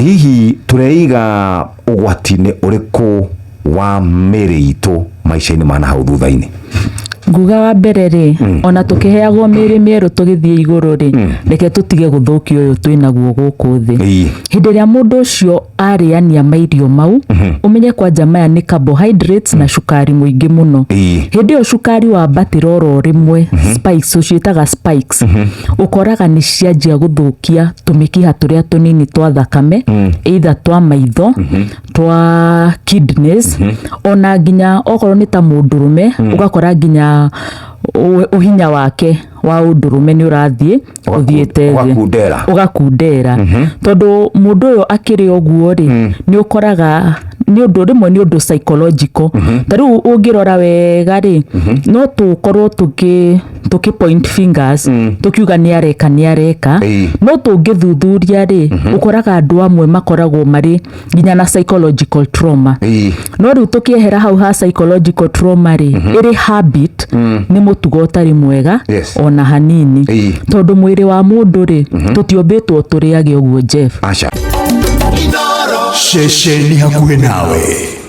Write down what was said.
Hihi tũreiga ũgwati-inĩ ũrĩkũ wa mĩĩrĩ itũ maica-inĩ ma nahau thutha-inĩ? Nguga wa mbere rĩ, ona tũkĩheagwo mĩĩrĩ mĩerũ tũgĩthiĩ igũrũ rĩ, reke tũtige gũthũkia ũyũ twĩnaguo gũkũ thĩ. Hĩndĩ ĩrĩa mũndũ ũcio arĩania mairio mau, ũmenye kwanja maya nĩ carbohydrates na cukari mũingĩ mũno. Hĩndĩ ĩyo cukari wambatĩra oro rĩmwe, spikes, ũciĩtaga spikes, ũkoraga nĩ cianjia gũthũkia tũmĩkiha tũrĩa tũnini twa thakame, either twa maitho, twa kidneys, ona nginya okorwo nĩ ta mũndũrũme, ũgakora nginya ũhinya wake wa ũndũrũme nĩ ũrathiĩ ũthiĩte thĩ. Ũgakundera. Ũgakundera, tondũ mũndũ ũyũ akĩrĩ ũguo rĩ, nĩ ũkoraga nĩ ũndũ rĩmwe nĩ ũndũ psychological. Ta rĩu ũngĩrora wega rĩ, no tũkorwo tũkĩ point fingers, tũkiuga nĩ areka, nĩ areka, no tũngĩthuthuria rĩ, ũkoraga andũ amwe makoragwo marĩ nginya na psychological trauma. No rĩu tũkĩehera hau ha psychological trauma rĩ, ĩrĩ habit, nĩ mũtugo ũtarĩ mwega ona hanini, tondũ mwĩrĩ wa mũndũ rĩ, tũtiũmbĩtwo tũrĩage ũguo, Jeff. Aca. Ceceni hakuhĩ nawe.